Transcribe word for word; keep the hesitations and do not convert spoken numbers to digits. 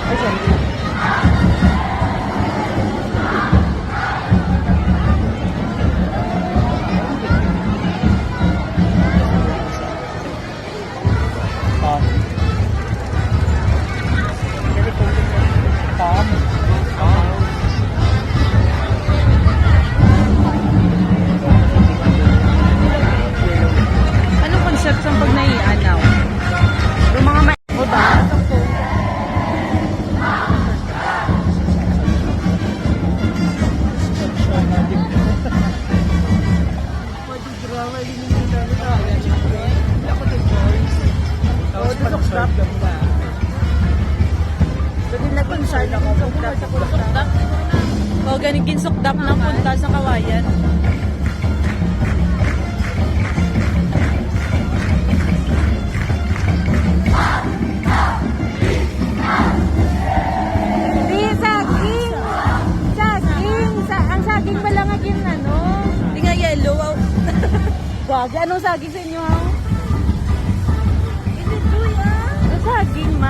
Anong concept sa pag naianaw? Yung mga may... O ba? O, gani ginsukdap na punta sa Kawayan. Di, saging. Saging. Sa, ang saging ba lang ang gin-, ano? Di nga yellow, wow. Gagi, anong saging sa inyo, ha? Hindi, Joy, ah. Ang saging, ma.